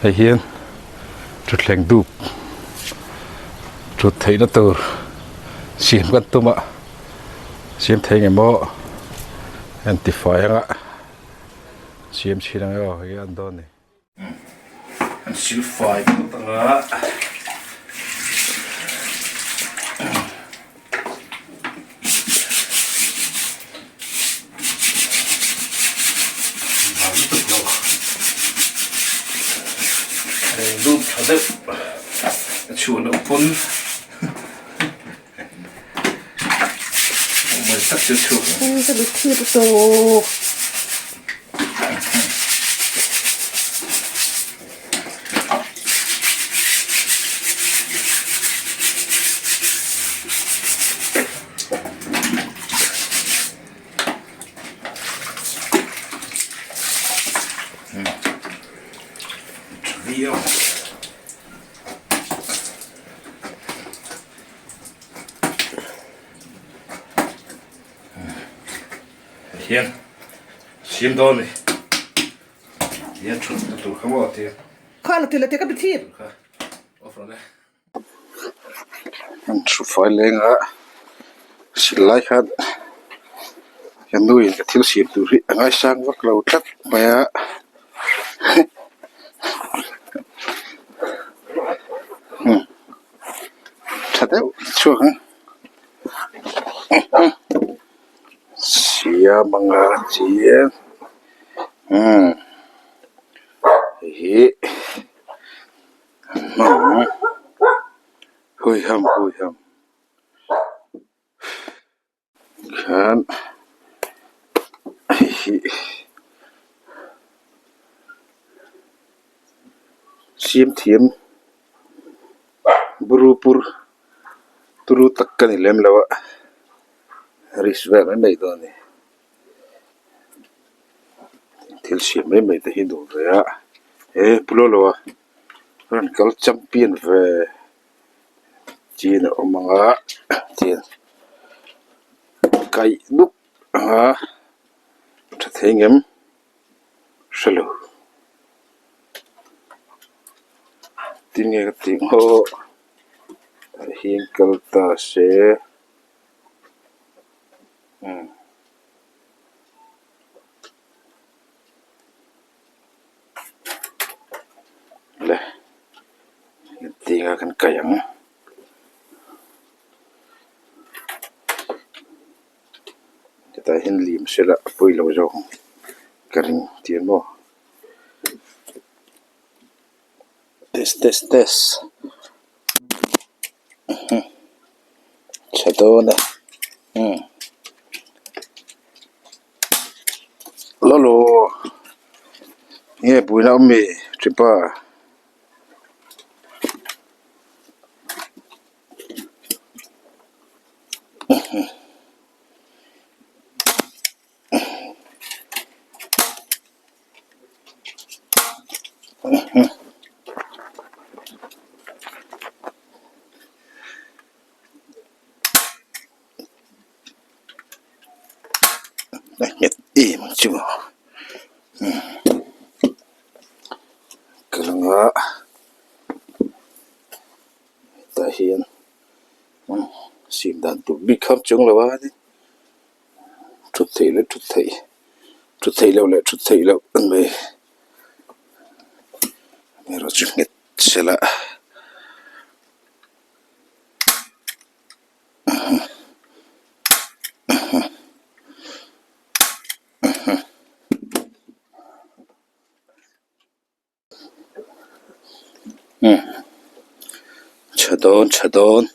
Hei hian thutthleng dup thut theihna tur siam kan tum a siam thei nge maw an ti fai anga siam chhin ang emaw hei an dawn a ni. An sil fai phawt anga. Dup tha deuh a chhuah loh pawn mawi tak chu a chhuak ang. Ka lut thir tawh. Hian siam dawn a ni hian thut na tur kha maw tia Kha la ti la ti ka bithir. Kha off rawh le. An thu fai leng a silai khan ka nu in ka thil siam tur hi a ngaisang vak lo tlat mai a umm tha deuh chhuak ang siam anga chian umm hei hi. Huiham huiham khan hei hi siam thiam buru pur turu tak ka ni lem lo a risk vel mai mai dawn a ni. Thil siam mai mai te hi duh ve a he pu lo lo a rawn kal champion ve chin a awm ang a tiang kaih nuk ang a tha thei ngem hre lo tinge ka tih ngawh tah hian kal ta se. Umm le tinga kan kaih ang hetah hian lim sela a pawi lo zawk ang ka ring tir maw test test test. Tha dawn e umm lawlaw nge buaina awm mi thipa. A nghet em ang chu ka lang a hetah hian siam dan tur bik kha a chuang lo a thut theih leh thut theih thut theih loh leh thut theih loh a ni mai amaherawhchu chu nghet sela umm tha dawn tha dawn.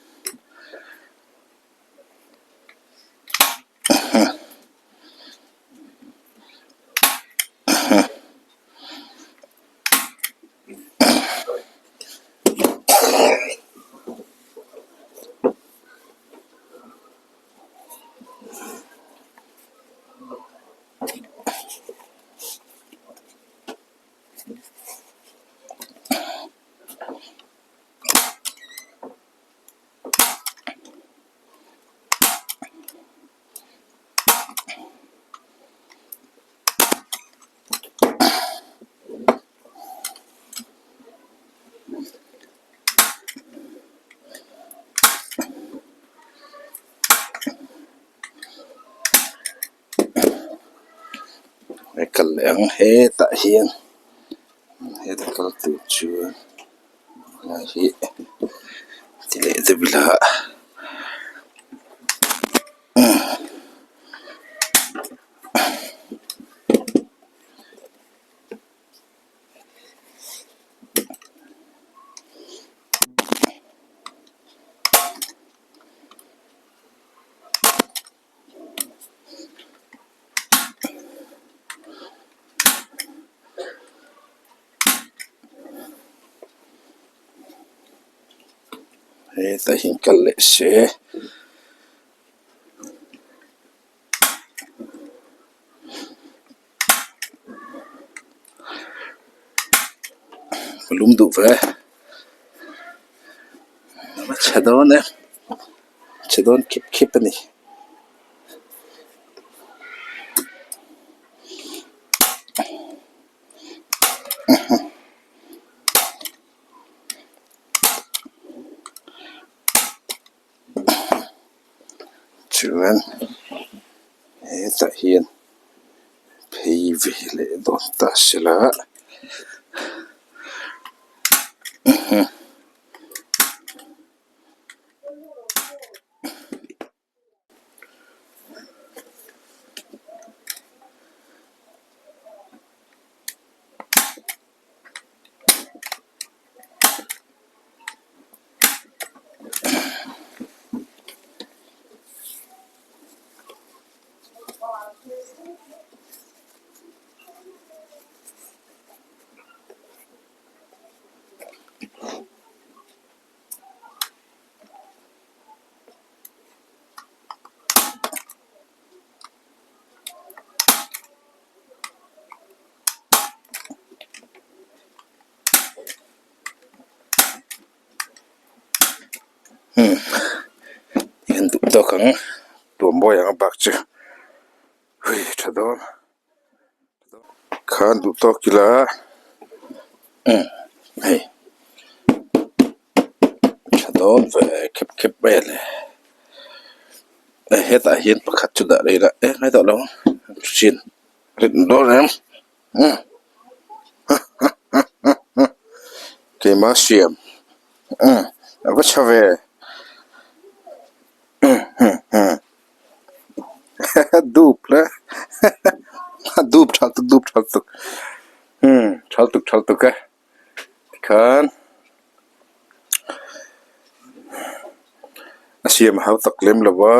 Hei kal leh ang hetah hian heta kal tur chuan helai hi ti leh deuh ila Hetah hian kal leh se. Ka lum duh ve a chhe dawn e chhe dawn khip khip a ni. Chuan hetah hian phei ve leh dawn ta sela Umm en duh tawk ang tuam mawi ang a bak chu hui tha dawn khan duh tawk ila umm hei tha dawn ve khep khep mai a le hetah hian pakhat chu dah leh ila e ngai tawh lo chin rit dawn em. Keimah siam a va tha ve dup le dup tha tuk dup tha tuk tha tuk tha tuk e tikhan a siam hau tak lem lo va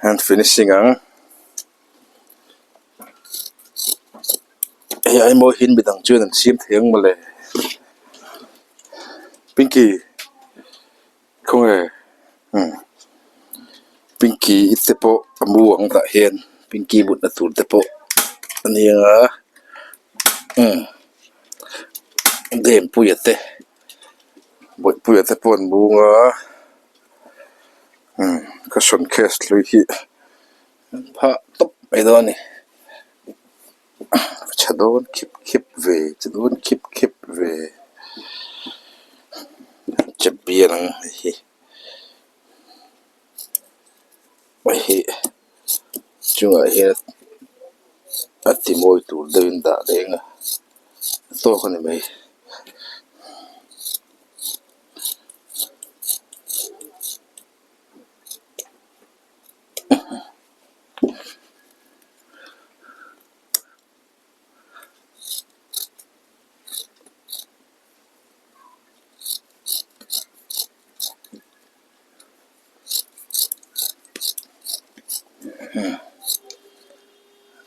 An finishing ang. Hei ai mawi hian midang chuan an siam thei ang mawle. Pinky khawnge umm Pinky i te pawh a mu ang tah hian Pinky mutna tur te pawh a ni ang a umm Dempuia te Bawihpuia te pawh an bung a. Umm ka sawn case hlui hi an phah tawp mai dawn a ni chhe dawn khip khip ve chhe dawn khip khip ve champion ang hei hi hei hi chungah hian a ti mawi tur deuhin dah leng a a tawk a ni mai.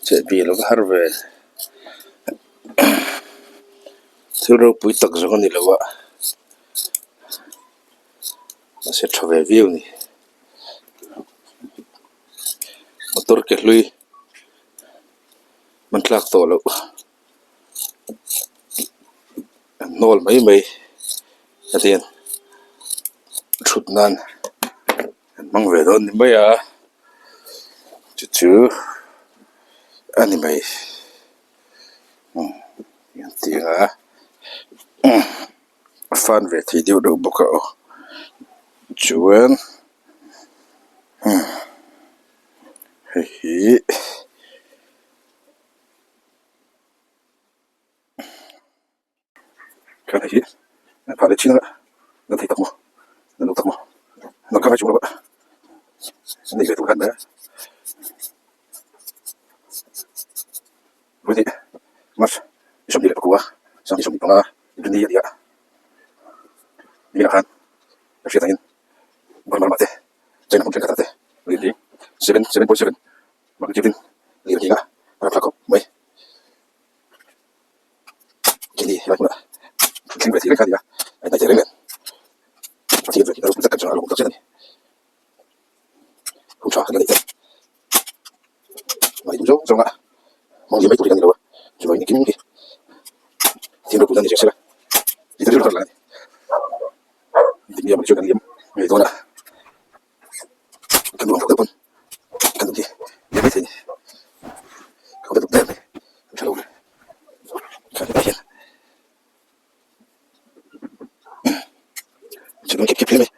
Chehbi lova har ve thil ropui tak zawng a ni lo a mahse tha ve viau a ni motor ke hlui hman tlak tawh loh an hnawl mai mai a hian thut nan an hmang ve dawn ni mai a chu chu a ni mai umm engtiang a umm a fan ve thei deuh deuh bawk a aw chuan. Hei hi khan hei hi phah leh chin a la thei tak maw la lo tak maw nang kha ngai chung lo a nei ve tur khan mai a vawi hnih march ni 24 2025 inrinni a ni a niminah khan ka hriat angin Burma lamah te China hmun thenkhatah te lirnghing 7.7 magnitude in lirnghing a ram thlak khawp mai. Keini helai hmunah thleng ve thei reng kha a ni a, a inhnaih thei reng nen Pathian ve a ropui tak kan chungah a lawmawm tak zet a ni. Hun tha kan la neih te mahni duh zawng zawnga hmang liam mai tur hi kan ni lo a, chuvangin engkim hi Pathian ropui nan ni zel sela tih te rilru kha a lang a ni. Engtik ni a mawni chuan kan liam ngei dawn a, kan duh ang deuh pawn kan duh hi liam mai thei a ni. Ka kut a duk der mai, an tha lo ve. Kha hetah hian chhuk dawn khep khep hle mai.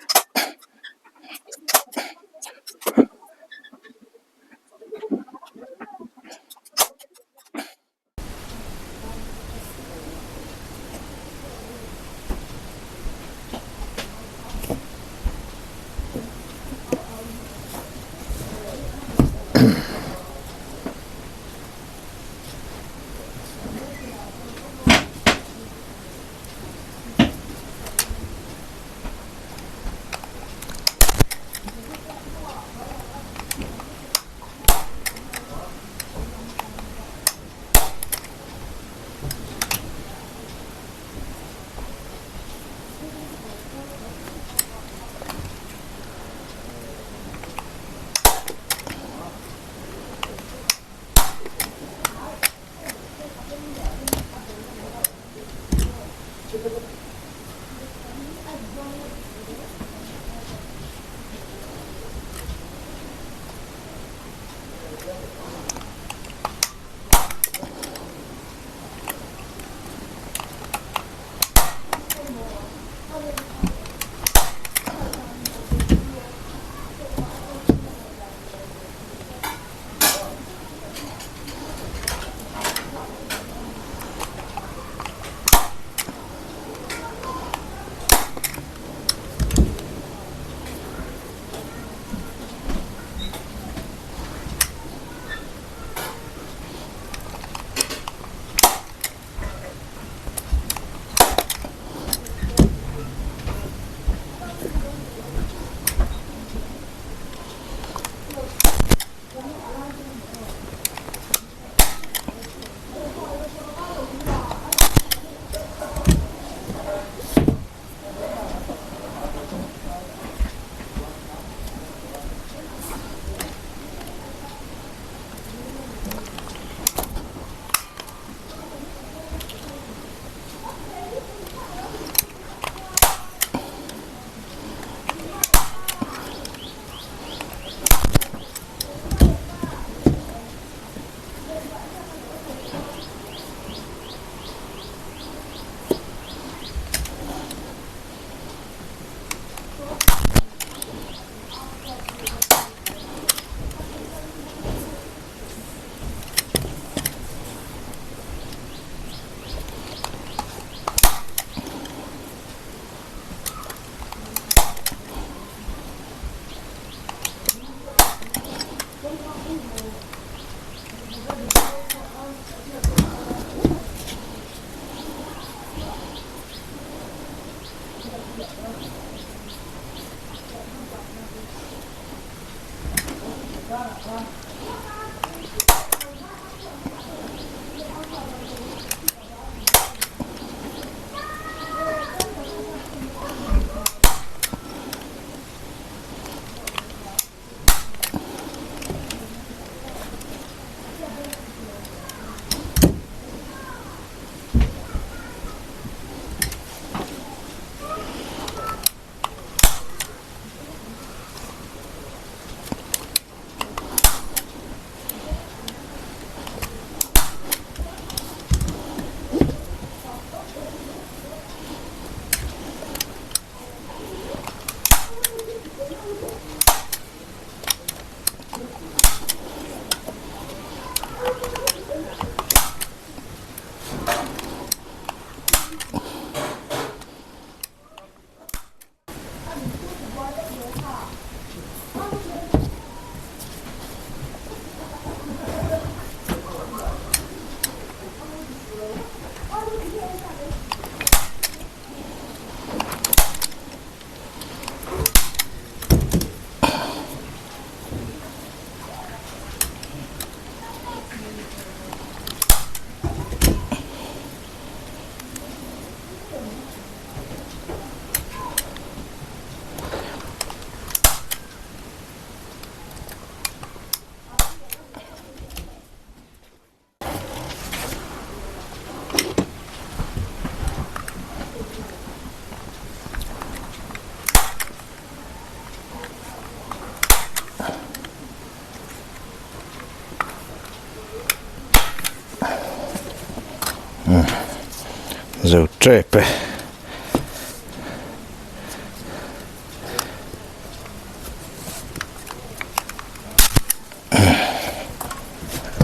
Zo tep e.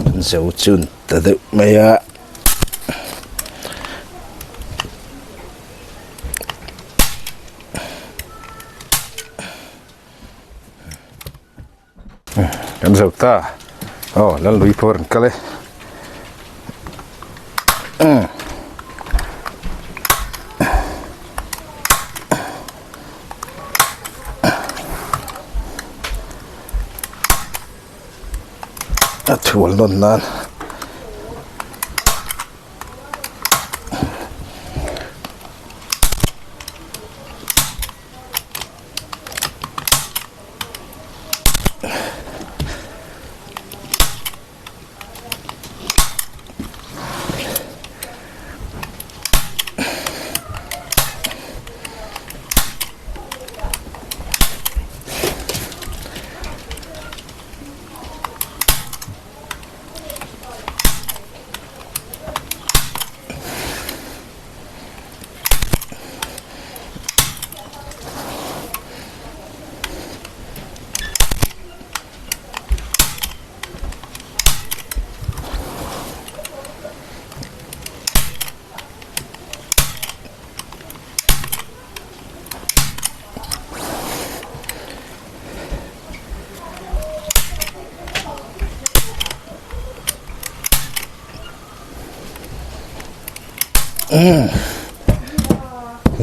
An zo chun ta deuh mai a. Kan zo ta aw lal lui pawh a rawn kal e a thual nawn nan.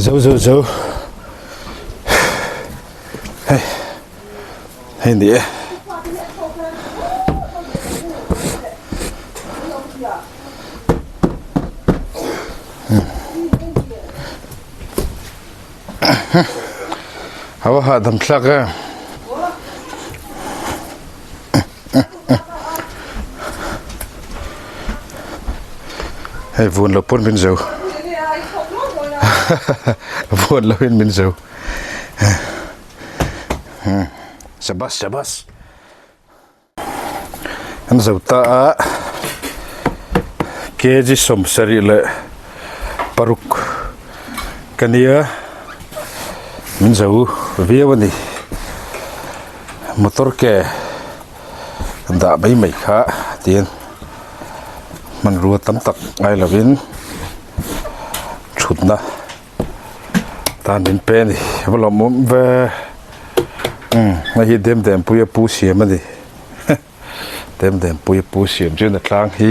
Zo zo zo hei hei ni e a va hahdam thlak em. Hei vun lo pawn min zo vun lo in min zo sabas sabas an zo ta a kg sawmsarih leh paruk ka nia min zo viau a ni. Motor ke dah mai mai kha tiin hmanrua tam tak ngai lovin thutna tan min pe a ni a va lawmawm ve umm hei hi dem dem puia pu siam a ni dem dem puia pu siam chuan a tlang hi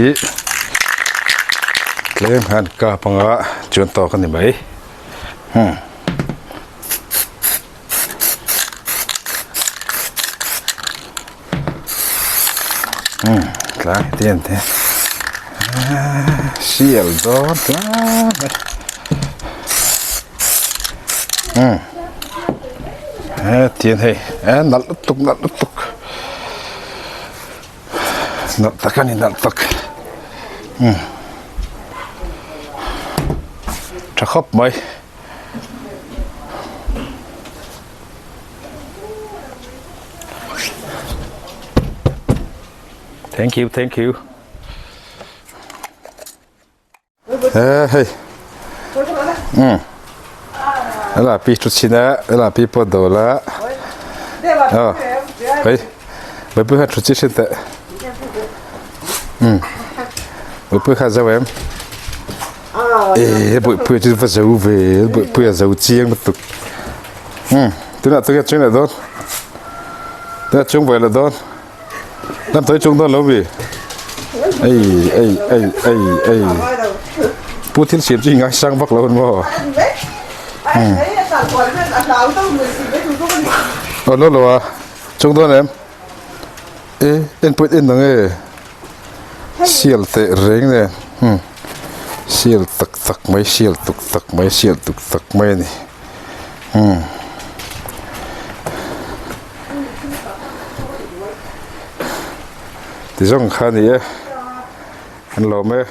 tlem hian kap anga chuan tawk a ni mai umm. Tlai te an te sial dawn tlai mai hetiang hei e nalh lutuk nalh lutuk nalh tak a ni nalh tak tha khawp mai. Thank you, thank you. Eh, hei. Ela pi chu china, ela pi po do la. Oh. Hei. Bai pu ha chu chi sin te. Bai pu kha zo em. E buipui chu va zo ve buipui a zo chiang lutuk um tunah chu nge chung leh dawn tunah chung ve leh dawn lam tawi chung dawn lo mi ei ei ei ei ei pu thil siam chu i ngaisang vak lo an maw um aw lo lo a chung dawn em e en pawh en ang e. Sial teh reng nen hmm sial tak tak mai sial tuk tak mai sial tuk tak mai a ni hmm ti zawng kha a ni e an lawm e.